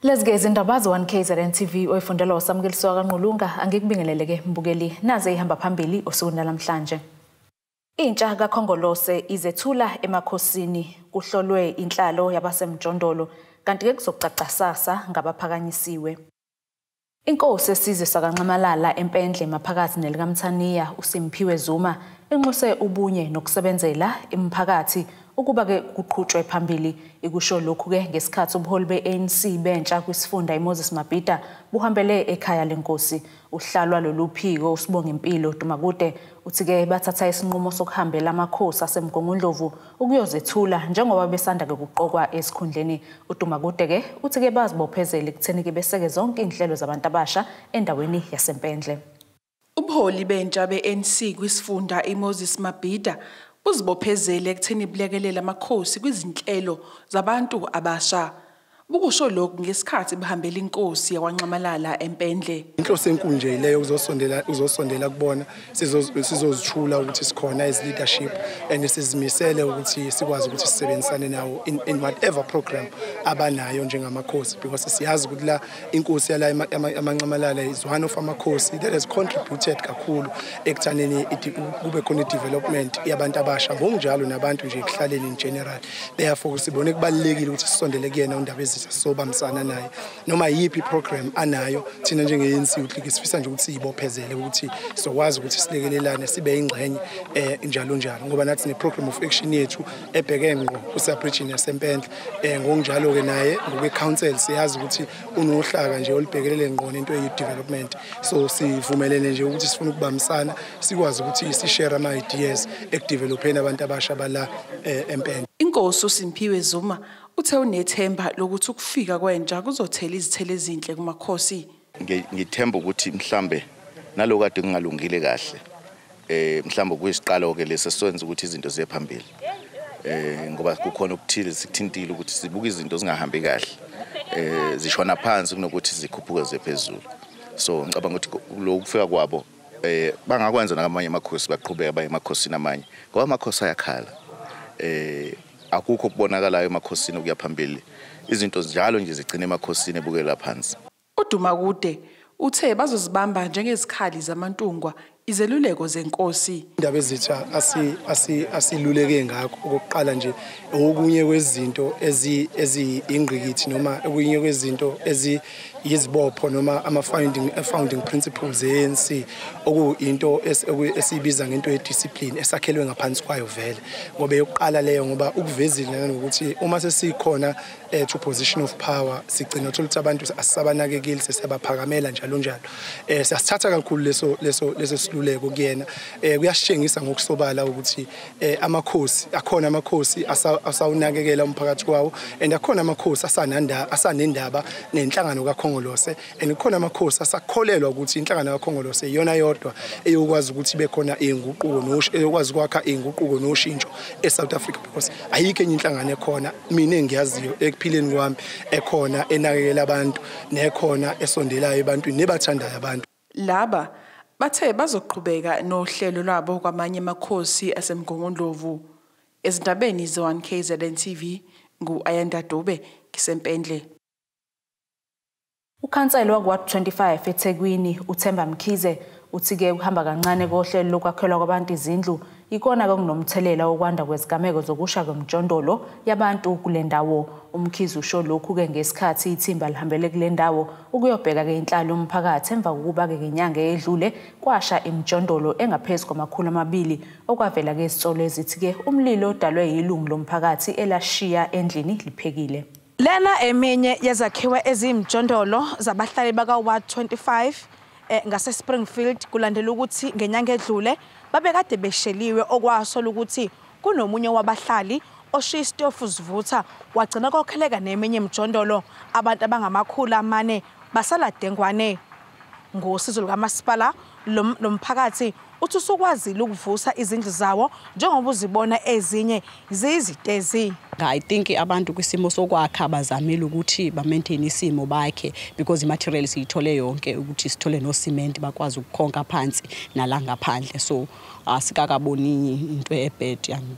Lezi-ke izindaba ze-1 KZN TV oyifundelwa uSamukelisiwa kaNqulunga. Angikubingelele-ke mbukeli, naze ihamba phambili osukwini namhlanje. Intsha kaKhongolose izethula emakhosini, kuhlolwe inhlalo yabasemjondolo, kanti-ke kuzocaca sasa ngabaphakanyisiwe. Inkosi esizwe sakaNxamalala eMpendle maphakathi nelikaMthaniya uSimphiwe Zuma inxuse ubunye nokusebenzela imiphakathi ukuba-ke kuqhutshwe phambili. Ikusho lokhu-ke ngesikhathi ubuholi be-ANC bentsha kwisifunda iMoses Mabhida buhambele ekhaya lenkosi. Uhlalwa lolu phiko uSibongimpilo Dumakude uthi-ke bathatha isinqumo sokuhambela amakhosi aseMgungundlovu ukuyozethula njengoba besanda-ke kuqokwa esikhundleni. UDumakude-ke uthi-ke bazibophezele ekutheni-ke beseke zonke iy'nhlelo zabantu abasha endaweni yaseMpendle. Ubuholi bentsha be-ANC kwisifunda iMoses Mabhida buzibophezele ekutheni bulekelela amakhosi kwizinhlelo zabantu abasha. Bukusho lokhu ngesikhathi behambela inkosi yakwaNxamalala eMpendle. Inhloso enkulu nje leyo uzosondela kubona, sizozithula ukuthi sikhona as leadership and sizimisele ukuthi sikwazi ukuthi sisebenzisane nawo in whatever program abanayo njengamakhosi, because siyazi ukuthi la inkosi yala amaNxamalala is one of amakhosi that has contributed kakhulu ekuthaneni kube khona development yabantu abasha ngokunjalo nabantu nje ekuhlaleni in general. Therefore sibone kubalulekile ukuthi sisondele kuyena undaba sobambisana naye noma yiphi program anayo. Thina njenge-ANC Youth sifisa nje ukuthi siyibophezele ukuthi sizokwazi ukuthi silekelelane sibe ingxenye njalo njalo, ngoba nathi ne-program of action yethu ebheke ngqo ku-sub-region yaseMpendle. Ngokunjalo-ke naye ngokwe-council siyazi ukuthi unohlaka nje olubhekelele ngqo nento ye-development, so sivumelene nje ukuthi sifuna ukubambisana sikwazi ukuthi sishare ama-ideas ekudevelopheni abantu abasha bala eMpendle. Inkosi uSimphiwe Zuma uthe unethemba lokuthi ukufika kwentsha kuzothela izithelo ezinhle kumakhosi. Ngithemba ukuthi mhlambe nalokho kade kungalungile kahle, mhlambe kuyisiqalo ke lesi senza ukuthi izinto ziye phambili, ngoba kukhona okuthile sikuthintile ukuthi sibuka izinto zingahambi kahle, zishona phansi kunokuthi zikhuphuke ziye phezulu. So ngicabanga ukuthi lokhu kufika kwabo bangakwenza nakamanye amakhosi, baqhubeka baye emakhosini amanye, ngoba amakhosi ayakhala. Akukho kubonakalayo emakhosini okuya phambili, izinto njalo nje zigcina emakhosini ebukela phansi. UDumakude uthe bazozibamba njengezikhali zamantungwa izeluleko zenkosi. Indaba ezitha asiluleke ngakho okokuqala nje okunye kwezinto eziyingqikithi noma okunye kwezinto eziyizibopho noma ama-founding principles e-ANC, okuyinto esiyibiza ngento ye-discipline esakhelwe ngaphansi kwayo vele, ngoba eyokuqala leyo, ngoba ukuvezile nanokuthi uma sesikhona to position of power sigcina uthola ukuthi abantu asisabanakekile, sesiyabaphakamela njalo njalo. Siyasithatha kakhulu leso siluleko kuyena. Kuyasitshengisa ngokusobala ukuthi amakhosi akhona, amakhosi asawunakekela umphakathi wawo, and akhona amakhosi asanendaba nenhlangano kaKhongolose, and kukhona amakhosi asakholelwa ukuthi inhlangano kaKhongolose iyona yodwa eyokwazi ukuthi bekhona inguquko eyokwazi ukwakha inguquko noshintsho eSouth Africa, because ayikho enye inhlangano ekhona mina engiyaziyo ekuphileni kwami ekhona enakekela abantu nekhona esondelayo ebantwini nebathandayo abantu. Laba bathe bazoqhubeka nohlelo lwabo kwamanye amakhosi aseMgungundlovu. Ezindabeni ze-1 KZN TV ngu-Ayanda Dube ngiseMpendle. Ukhansela wakwa 25 eThekwini uThemba Mkhize uthi-ke ukuhamba kancane kohlelo lokwakhelwa kwabantu izindlu ikona okunomthelela wokwanda kwezigameko zokusha kwemijondolo yabantu kule ndawo. UMkhize usho lokhu-ke ngesikhathi ithimba lihambele kule ndawo ukuyobheka-ke inhlalo yomphakathi emva kokuba-ke ngenyanga eyedlule kwasha imijondolo engaphezu kwama-200, okwavela-ke izitsolo ezithi-ke umlilo odalwe yilungu lomphakathi elashiya endlini liphekile. Lena eminye yezakhiwo eziyimijondolo zabahlali baka-Ward 25 ngase Springfield, kulandela ukuthi ngenyanga edlule babekade besheliwe, okwasola ukuthi kunomunye wabahlali oshiya isitofu sivutha wagcina kokheleka neminye imijondolo. Abantu abangama-400 basala dengwane. Ngosizo lukamasipala lomphakathi uthi usukwazile ukuvusa izindlu zawo njengoba uzibona ezinye ziyizitezi. I think abantu kwisimo sokwakha bazamile ukuthi ba maintain isimo bakhe, because i-material siyithole yonke ukuthi sithole no cement bakwazi ukukhonka phansi nala ngaphandle, so asikakaboni into ebad yani.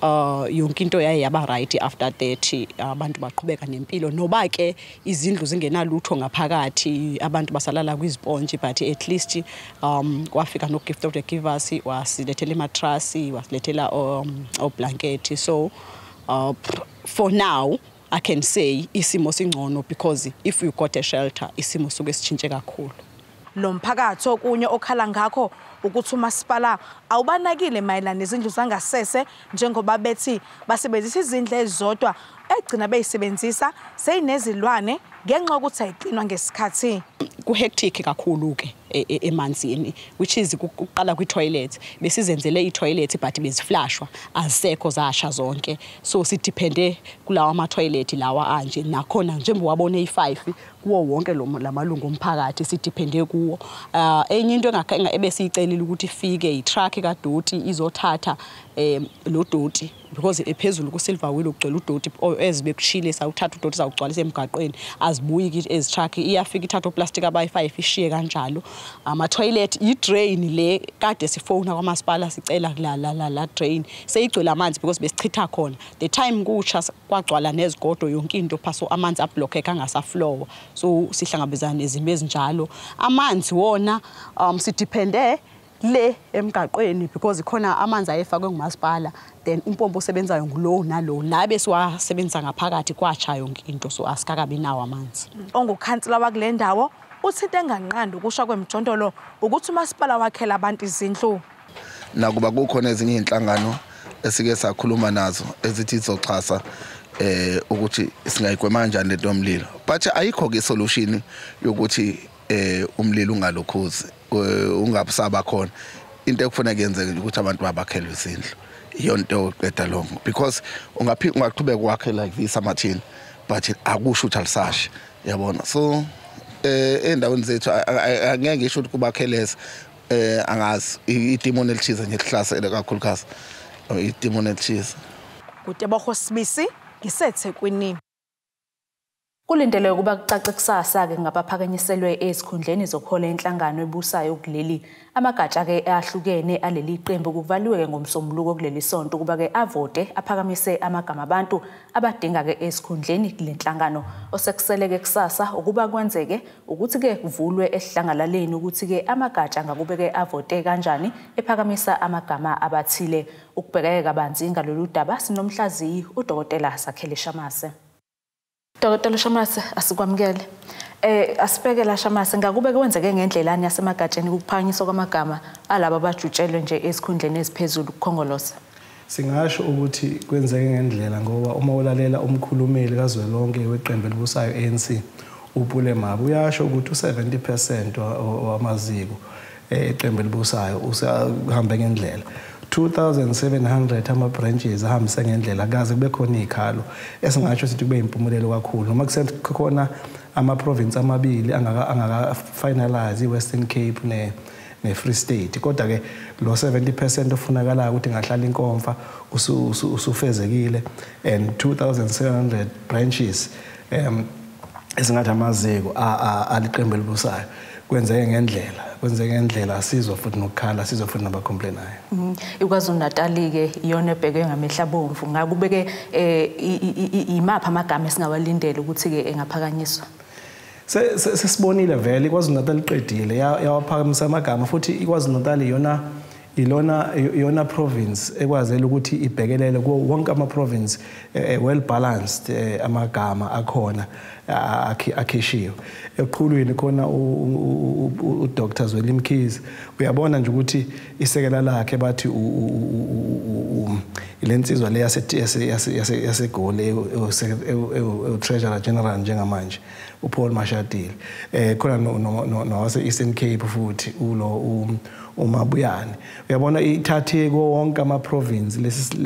Yonke into yaye yaba right after 30, abantu baqhubeka nempilo, noba ke izindlu zingenalutho ngaphakathi, abantu basalala kwiziponji, but at least kwafika no Gift of the Givers, wasilethela imatrasi, wasilethela oblanket. So for now I can say isimo singcono, because if you got a shelter isimo suke sitshintshe kakhulu. Lo mphakathi okunye okhala ngakho ukuthi umasipala awubanakile mayelana nezindlu zangasese, njengoba bethi basebenzisa izindlu ezizodwa egcina beyisebenzisa seyinezilwane ngenxa yokuthi ayigcinwa ngesikhathi. Ku-hectic kakhulu ke emanzini, which is ukuqala kwi-toilet. Besizenzele i-toilet but beziflashwa, azisekho, zasha zonke, so sidepende kulawa ama-toilet lawa anje, nakhona njengoba wabona eyi-5 kuwo wonke lamalungu omphakathi sidepende kuwo. Enye into ebesiyicelile ukuthi ifike i-truck kadoti izothatha lo doti, because ephezulu ku-Silver Wheel ugcwele udoti, ezibekushile sawuthatha udoti sawugcwalisa emgaqweni, azibuyi ezi truck, iyafika ithatha oplastic abayi-5 ishiye kanjalo. Ama-toilet, i-drain le kade sifona kwamasipala sicela la drain seyigcwele amanzi because besichitha khona. The time kutsha kwagcwala nezigodo yonke into phaso, amanzi ablockeka angasaflowa, so sihlangabezana nezimo ezinjalo. Amanzi wona sidepende le emgaqweni because khona amanzi ayefakwe ngumasipala, then umpompo osebenzayo ngulo nalo la besiwasebenzisa ngaphakathi kwatsha yonke into, so asikakabi nawo amanzi. Ongukhansila wakule ndawo uthinte enganqandi ukusha kwemijondolo ukuthi umasipala wakhela abantu izindlu. Nakuba kukhona ezinye inhlangano esike sakhuluma nazo ezithi izoxhasa ukuthi singayigwema kanjani lento yomlilo, but ayikho ke solution yokuthi umlilo ungalokhuzi ungabusaba khona. Into ekufanele yenzeke ukuthi abantu babakhelwe izindlu, iyona into yokuqeda longo, because ungaqhubeka wakhe like this amathini, but akusho ukuthi alisashe, yabona. So endaweni zethu angeke ngisho ukuthi kubakheleza, angazi idemon elithize nje lihlasele kakhulukazi idemon elithize. Kutebogo Sibisi, ngiseThekwini. Kulindeleke ukuba kucace kusasa-ke ngabaphakanyiselwe ezikhundleni zokuhola inhlangano ebusayo kuleli. Amagatsha-ke ahlukene aleli qembu kuvaliwe-ke ngomsombuluko kuleli sonto ukuba-ke avote aphakamise amagama abantu abadinga-ke ezikhundleni kule nhlangano. Osekuseleke kusasa ukuba kwenzeke ukuthi-ke kuvulwe esihlangalaleni ukuthi-ke amagatsha ngakube-ke avote kanjani ephakamisa amagama abathile. Ukubhekeke kabanzi ngalolu daba sinomhlaziyi uDokotela Sakhele Shamase. Dr. Shamase, asikwamukele. Asibheke la Shamase, ngakube kwenzeke ngendlela yasemagatsheni ukuphakanyiswa kwamagama alabo abajutshelwe nje ezikhundleni eziphezulu kuKhongolose? Singasho ukuthi kwenzeke ngendlela ngoba uma ulalela umkhulumeli kazwelonke weqembu elibusayo ANC uPule Mabe uyasho ukuthi u70% wamaziko eqembu elibusayo usahambe ngendlela. 2700 ama branches ahambise ngendlela, kaze kube khona izikhalo esingasho sithi kube impumelelo kakhulu. Noma kusekhona ama province amabili angaka finalize, iWestern Cape ne Free State, kodwa ke lo 70% ofunakalayo ukuthi ngahlala inkomfa usufezekile, and 2700 branches esingathi amaziko aliqembu elibusayo kwenzeke ngendlela, asizwa futhi nokukhala, asizwa futhi nabacomplainayo. IKwaZulu Natal-ke iyona ebhekwe ngamehla abomvu, ngakube-ke imaphi amagama esingawalindela ukuthi-ke engaphakanyiswa? Sesibonile vele iKwaZulu Natal iqedile yawaphakamisa amagama, futhi iKwaZulu Natal iyona province ekwazela ukuthi ibhekelele kuwo wonke ama province, well balanced amagama akhona akhishiwe. Eqhulwini khona uDr Zweli Mkhize, uyabona nje ukuthi isekela lakhe bathi ilensizwa le yaseGoli eTreasurer General njengamanje uPaul Mashatile, khona nowase Eastern Cape futhi ulo uMabuyane. Uyabona ithathe kuwo wonke ama province lesi,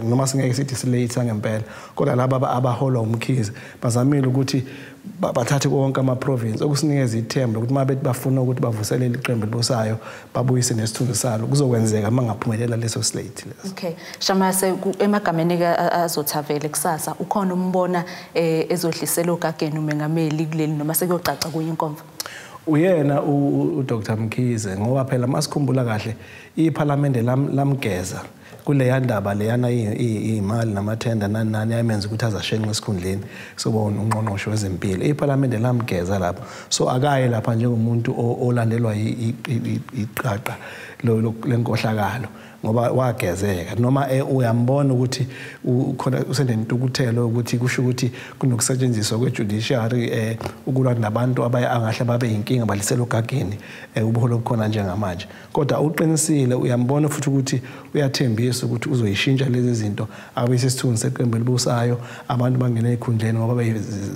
noma singeke sithi silate ngempela, kodwa laba abaholwa uMkhize bazamile ukuthi bathathe kuwo wonke ama province, okusinikeza ithemba ukuthi mabethi bafuna ukuthi bavuselele iqembu elibusayo babuyise nesithunzi salo, kuzokwenzeka mangaphumelela leso slate leso. Okay, Shamase, emagameni azothavele kusasa ukhona umbona ezodlisela ogageni umengameli kuleli noma sekuyocaca kuye inkomfa? Uyena uDr Mkhize, ngoba phela masikhumbula kahle iParliament lamgeza Kuleya ndaba leyana imali namathenda nani nani yamenza ukuthi azashenxe esikhundleni soba ungqongqoshe wezempilo. IParliament lamgeza lapho. So akaye lapha njengomuntu olandelwa iqaqa lenkohlakalo ngoba wagezeka noma uyambona ukuthi khona usenentukuthelo ukuthi kusho ukuthi kunokusetshenziswa kwe-judiciary ukulwa nabantu angahle babe inkinga balisela ogageni ubuholo obukhona njengamanje. Kodwa uqinisile, uyambona futhi ukuthi uyathembisa ukuthi uzoyishintsha lezi zinto, abe isithunzi seqembu elibusayo, abantu bangene ekhundleni ngoba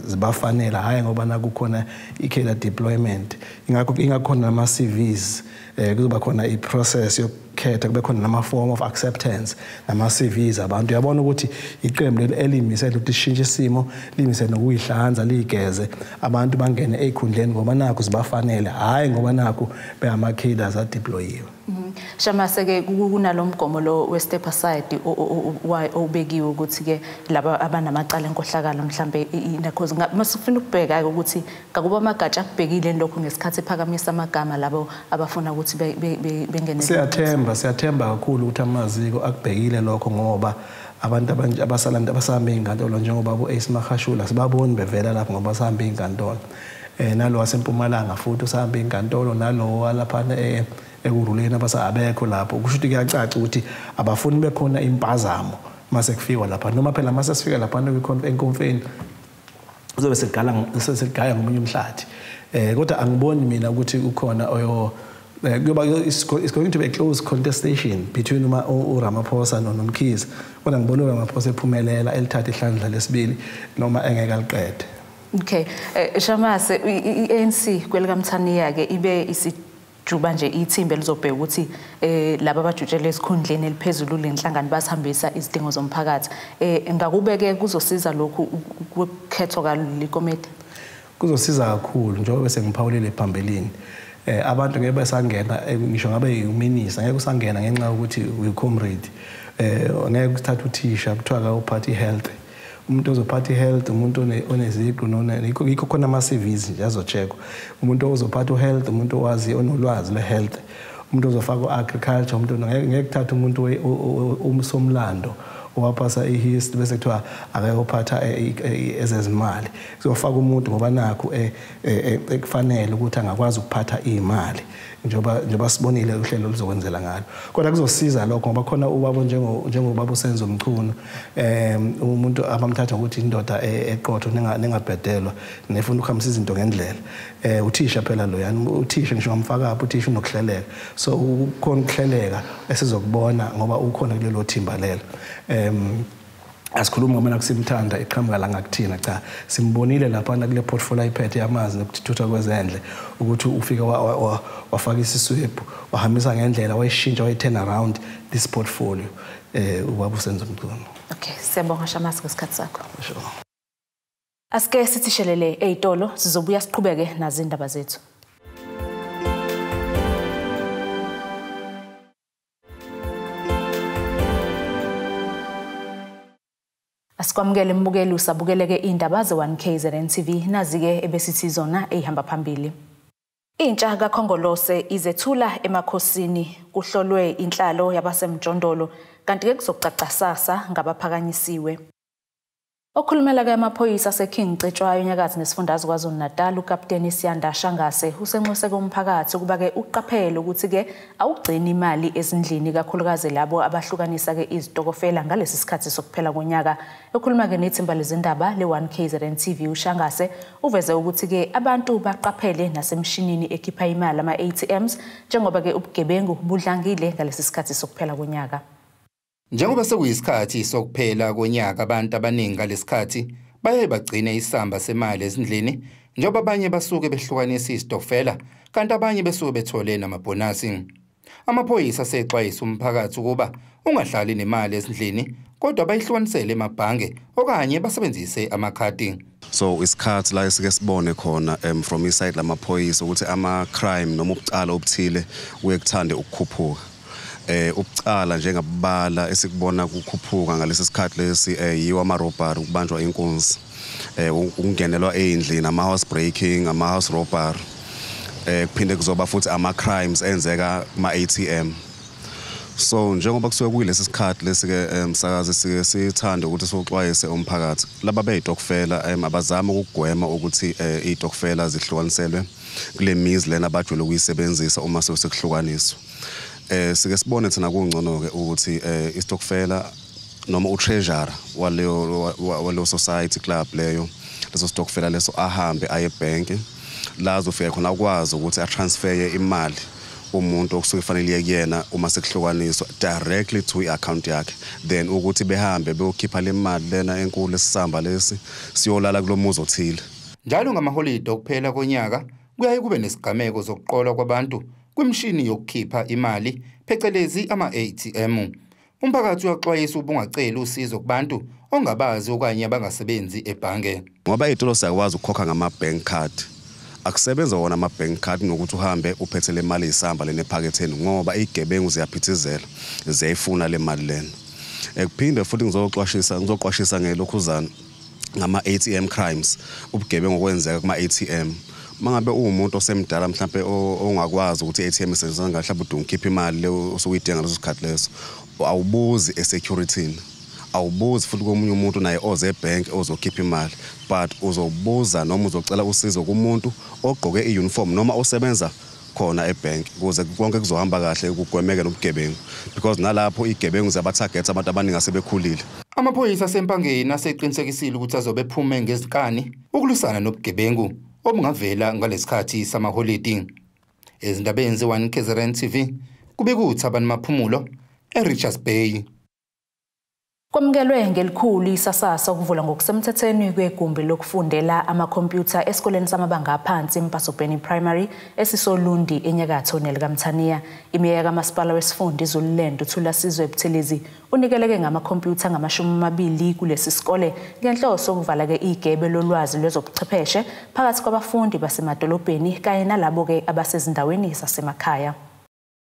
zibafanele, hhayi ngoba nakukhona i-cadre deployment. Ingakho ingakhona nama-CVs, kuzoba khona i-process yokukhetha, kube khona nama-form of acceptance nama-CVs abantu. Uyabona ukuthi iqembu leli elimisele ukuthi lishintshe isimo, limise nokuyihlanza, liyigeze, abantu bangene ey'khundleni ngoba nakhu zibafanele, hhayi ngoba nakhu bengama-cadres adeployiwe. Shamase-ke kunalo mgomo lo we-step aside obekiwe ukuthi-ke laba abanamacala enkohlakalo mhlambe inakhozi masifuna ukubheka-ke ukuthi ngakuba amagatsha akubhekile lokhu ngesikhathi ephakamisa amagama labo abafuna ukuthi bengene. Siyathemba kakhulu ukuthi amaziko akubhekile lokho ngoba abantu abasahamba iy'nkantolo njengoba bo-Ace Magashula sibaboni bevela lapho ngoba basahamba iy'nkantolo. Nalo waseMpumalanga futhi usahamba iy'nkantolo, nalo walaphana ekuruleni abasabekho lapho. Kusho ukuthi kuyacaca ukuthi abafuni bekhona impazamo mase kufikwa lapha, noma phela mase sifika lapha enkomfeni kuzobe sesigaya ngomunye umhlathi. Kodwa angiboni mina ukuthi ukhona oyo kuyoba it's going to be a close contestation between uRamaphosa noMkhize. Kodwa ngibona uRamaphosa ephumelela elithatha ihlandla lesibili noma engeke aliqede. Okay, Shamase, i-ANC kwelikaMthaniya ke ibe isijuba nje ithimba elizobheka ukuthi laba abajutshele esikhundleni eliphezulu lenhlangano basihambisa izidingo zomphakathi. Ngakube-ke kuzosiza lokhu ukukhethwa kwalikomiti? Kuzosiza kakhulu njengoba sengiphawulile phambilini. Abantu ngeke besangena, ngisho ngabe uminister ngeke usangena ngenxa yokuthi uyi-comrade. Ngeke kuthatha uthisha kuthiwa akawuphathi i-health. Umuntu ozophatha i-health, umuntu oneziqu, yikho khona ama-CVs nje azocheckwa. Umuntu ozophatha u-health, umuntu owazi onolwazi lwe-health, umuntu ozofaka u-agriculture, umuntu ngeke kuthatha umuntu umsomlando owapasa i-history bese kuthiwa akayophatha ezezimali. Kuzofaka umuntu ngoba nakhu ekufanele ukuthi angakwazi ukuphatha iy'mali njengoba sibonile uhlelo oluzokwenzela ngalo. Kodwa kuzosiza lokho ngoba khona ubaba njengobaba uSenzo Mchunu, umuntu abamthatha ukuthi indoda eqotho nengabhedelwa nefuna ukuhambisa izinto ngendlela. Uthisha phela lo, yani uthisha ngisho ngamfaka apho uthisha unokuhleleka. So ukhona ukuhleleka esizokubona ngoba ukhona kulelo thimba lelo. Asikhulumi ngoba nakusimthanda iqhamuka la ngakuthina, cha, simbonile lapha kule portfolio ayiphethe yamanzi nokuthutha kwezendle ukuthi ufika wafaka isiswebhu wahambisa ngendlela, wayishintsha, wayi-turn around this portfolio, ubaba uSenzo Mchunu. Okay, siyabonga Shamase ngesikhathi sakho. Sure. Asike sithishelele ey'tolo, sizobuya siqhubeke nazo indaba zethu. Asikwamukele mbukeli, usabukeleke indaba ze-1 KZN TV, nazi-ke ebesithi zona ey'hamba phambili. Intsha kaKhongolose izethula emakhosini, kuhlolwe inhlalo yabasemjondolo, kanti-ke kuzocaca sasa ngabaphakanyisiwe. Okhulumela-ke amaphoyisa aseKing Cetshwayo enyakathi nesifundazwe KwaZulu-Natal, uKapteni Siyanda Shangase usenxuse umphakathi ukuba-ke uqaphele ukuthi-ke awugcini imali ezindlini, kakhulukazi labo abahlukanisa-ke izitokofela ngalesi sikhathi sokuphela konyaka. Ekhuluma-ke nethimba lezindaba le-1 KZN TV, uShangase uveze ukuthi-ke abantu baqaphele nasemshinini ekhipha imali ama-ATMs, njengoba-ke ubugebengu budlangile ngalesi sikhathi sokuphela konyaka. Njengoba sekuyisikhathi sokuphela konyaka, abantu abaningi ngalesikhathi baye bagcine isamba semali ezindlini, njengoba abanye basuke behlukanisa isitokfela kanti abanye besuke bethole namabhonasi. Amaphoyisa asexwayisa umphakathi ukuba ungahlali nemali ezindlini, kodwa bayihlukanisele emabhange okanye basebenzise amakhadi. So isikhathi la esike sibone khona from iside lamaphoyisa ukuthi ama-crime noma ubucala obuthile kuye kuthande ukukhuphuka. Ubucala njengabala esikubona kukhuphuka ngalesi sikhathi lesi yiwo ama-robbery, ukubanjwa inkunzi, ukungenelwa ey'ndlini, ama-house breaking, ama-house robbery. Kuphinde kuzoba futhi ama-crimes enzeka kuma-ATM. So njengoba kusuke kuyilesi sikhathi lesi ke msakazi sike sithanda ukuthi soxwayise umphakathi laba beyitokfela abazama ukugwema ukuthi itokfela zihlukaniselwe kule mizi lena abajwayele ukuyisebenzisa uma sekuhlukaniswa. Sike sibone thina kungcono ke ukuthi istokfela noma utreasurer waleyo society club leyo leso stokfela leso ahambe aye ebank la azofika khona akwazi ukuthi atransfere imali umuntu okusuke kufanele iye kuyena uma sekuhlukaniswa directly to i-account yakhe, then ukuthi behambe beyokhipha le mali lena enkulu esisamba lesi siyolala kulomuzi othile. Njalo ngamaholide okuphela konyaka kuyaye kube nesigameko zokuqolwa kwabantu kwimishini yokukhipha imali phecelezi ama-ATM. Umphakathi uyaxwayisa ubungaceli usizo kubantu ongabazi okanye abangasebenzi ebhange. Ngoba iy'tolo siyakwazi ukukhokha ngama-bank card, akusebenza wona ama-bank card nokuthi uhambe uphethe le mali isamba lena ephaketheni ngoba iy'gebengu ziyaphithizela ziyayifuna le mali lena. Kuphinde futhi ngizoqwashisa ngelokhuzana ngama-ATM crimes, ubugebengu okwenzeka kuma-ATM. Mangabe uwumuntu osemdala mhlambe ongakwazi ukuthi i-ATM isetshenziswa kanjani, mhlawumbe udinga ukukhipha imali le osukuyidinga ngaleso sikhathi leso, awubuzi esecurityni, awubuzi futhi komunye umuntu naye oze ebank ozokhipha imali, but uzobuza noma uzocela usizo kumuntu ogqoke i-uniform noma osebenza khona ebank ukuze konke kuzohamba kahle kugwemeke nobugebengu, because nalapho igebengu ziyabathagetha abantu abaningi asebekhulile. Amaphoyisa aseMpangeni aseqinisekisile ukuthi azobe ephume ngezinkani ukulwisana nobugebengu obungavela ngalesikhathi samaholidi. Ezindabeni ze-1 KZN TV kube kuThabani Maphumulo eRichards Bay. Kwamukelwe ngelikhulu isasasa ukuvula ngokusemthethweni kwegumbi lokufundela amakhompyutha esikoleni samabanga aphansi eMbhasobheni Primary esisoLundi enyakatho nelikaMthaniya. Imeya kamasipala wesifunda iZululand uThulasizwe Buthelezi unikeleke ngamakhompyutha ngama-20 kulesi sikole ngenhloso yokuvala-ke igebe lolwazi lwezobuchwepheshe phakathi kwabafundi basemadolobheni kanye nalabo-ke abasezindaweni zasemakhaya.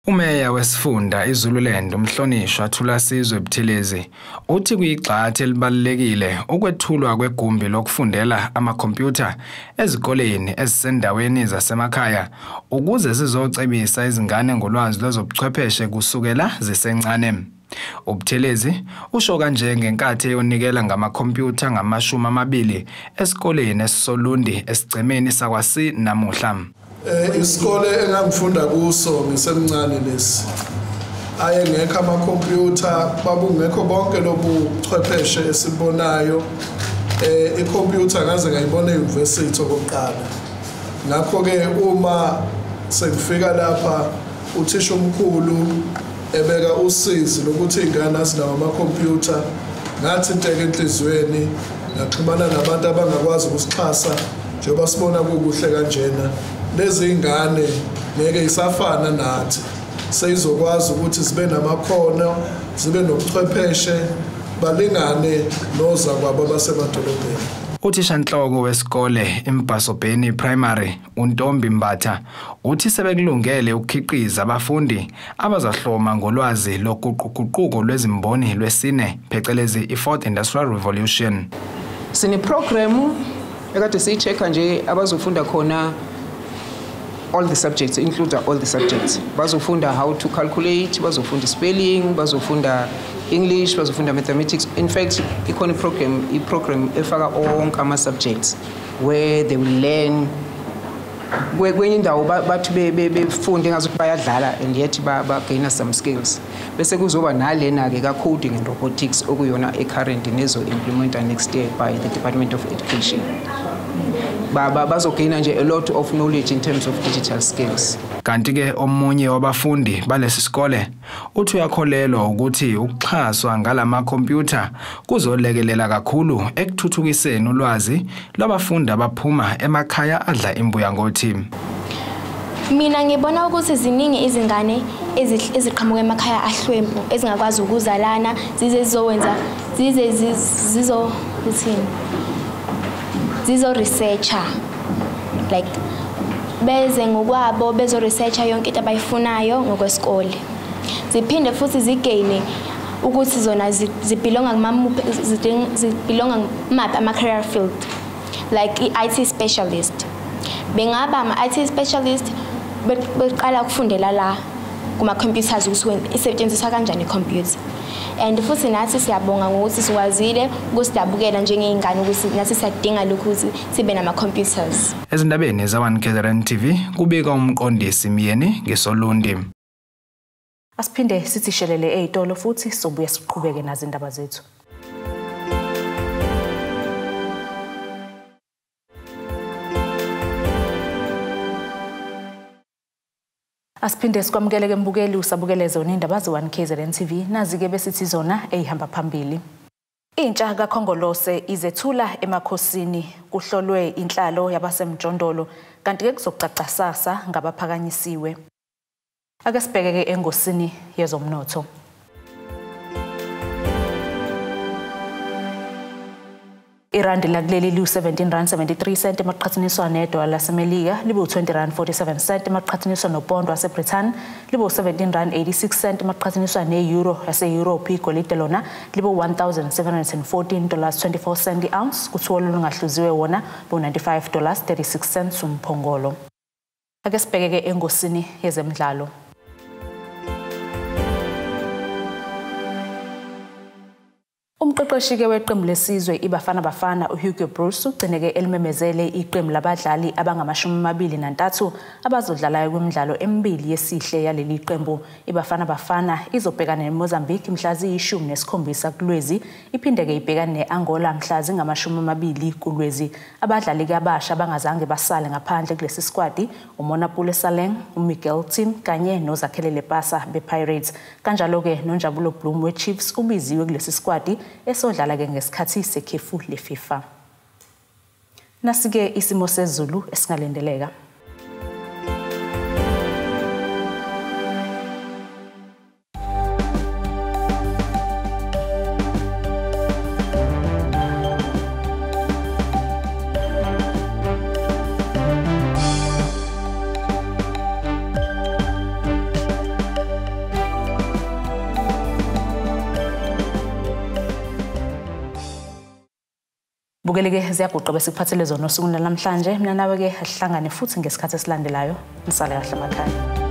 Umeya wesifunda iZululand umhlonishwa Thulasizwe Buthelezi uthi kuyigxathu elibalulekile ukwethulwa kwegumbi lokufundela amakhompyutha ezikoleni ezisendaweni zasemakhaya ukuze zizocebisa izingane ngolwazi lwezobuchwepheshe kusukela zisencane. UButhelezi usho kanje ngenkathi eyonikela ngamakhompyutha ngama-20 esikoleni esisoLundi esigcemeni sakwaSi namuhla. Isikole engangifunda kuso ngisemncane lesi ayengekho amakhompyutha, babungekho bonke lobuchwepheshe esibonayo. Ikhompyutha ngaze ngayibona e-university okokuqala. Ngakho-ke uma sengifika lapha uthisha omkhulu ebeka usizi lokuthi iy'ngane azinawo amakhompyutha, ngathinteka enhliziyweni ngaxhumana nabantu abangakwazi ukusixhasa njengoba sibona kukuhle kanjena. Lezi ingane ngeke isafana nathi, seyizokwazi ukuthi zibe namakhono, zibe nobuchwepheshe, balingane nozakwabo abasemadolobheni. Uthishanhloko wesikole eMbhasobheni Primary uNtombi Mbatha uthi sebekulungele ukukhiqiza abafundi abazahloma ngolwazi loguquguquko lwezimboni lwesine phecelezi i-Fourth Industrial Revolution. Sine program ekade siyi-check-a nje abazofunda khona all the subjects, include all the subjects. Bazofunda how to calculate, bazofunda spelling, bazofunda English, bazofunda mathematics. In fact, ikhona i-program efaka onke ama-subjects where they will learn. Kwenye indawo bathi befunde ngazuthi bayadlala and yet bagaina some skills. Bese kuzoba nalena-ke ka-coding and robotics okuyona e-current nezo-implementa next year by the Department of Education. Bazogaina nje a lot of knowledge in terms of digital skills. Kanti-ke omunye wabafundi balesi sikole uthi uyakholelwa ukuthi ukuxhaswa ngalamakhompyutha kuzolekelela kakhulu ekuthuthukiseni ulwazi lwabafundi abaphuma emakhaya adla imbuya ngothi. Mina ngibona ukuthi ziningi izingane eziqhamuka emakhaya ahlwempu ezingakwazi ukuzalana zize zizowenza zize zizo uthini zizo researcher like beze ngokwabo bezo researcher yonke into abayifunayo ngokwesikole, ziphinde futhi zigaine ukuthi zona zibelonga kumaphi ama career field like i-IT specialist. Bengaba ama-IT specialist beqala ukufundela la kuma-computers ukuthi isetshenziswa kanjani i-computer. And futhi nathi siyabonga ngokuthi sikwazile ukusidabukela njengey'ngane ukuthi nathi siyadinga lokhu ukuthi sibe nama-computers. Ezindabeni za-1 KZN TV kubika umqondisi Myeni ngeSolundi. Asiphinde sithi shelele ey'tolo futhi sobuye siqhubeke nazo indaba zethu. Asiphinde sikwamukele ke mbukeli usabukele zona indaba ze-1 KZN TV, nazi-ke besithi zona ey'hamba phambili. Intsha kaKhongolose izethula emakhosini, kuhlolwe inhlalo yabasemjondolo, kanti-ke kuzocaca sasa ngabaphakanyisiwe. Ake sibheke-ke engosini yezomnotho. Irandi lakuleli liwu-17 rand 73 cent emaqhathaniswa nedola laseMelika, libu-20 rand 47 cent emaqhathaniswa nopondo waseBrithani, libu-17 rand 86 cent emaqhathaniswa ne-euro yase-Europe. Igolide lona libu-$1,714 24 cent i-ounce, kuthiwa olungahluziwe wona bu-$95 36 cents umphongolo. Ake sibheke-ke engosini yezemidlalo. Umqeqeshi-ke weqembu lesizwe iBafana Bafana uHugo Broos ugcineke elimemezele iqembu labadlali abangama-23 abazodlalayo kwimidlalo emibili yesihle yaleli qembu. iBafana Bafana izobhekana neMozambique mhla ziyi-17 kuLwezi, iphinde-ke ibhekane ne-Angola mhla zingama-20 kuLwezi. Abadlali-ke abasha abangazange basale ngaphandle kulesi sikwadi uMonapule Saleng, uMiguel Tim kanye noZakhele Lepasa bePirates. Kanjalo-ke noNjabulo Blom weChiefs ubiziwe kulesi sikwadi esodlala-ke ngesikhathi sekhefu leFIFA. Nasi-ke isimo sezulu esingalindeleka. Bukele-ke ziyaguqa besikuphathele zona osukwini lwanamhlanje. Mina nawe-ke asihlangane futhi ngesikhathi esilandelayo. Nisale kahle emakhaya.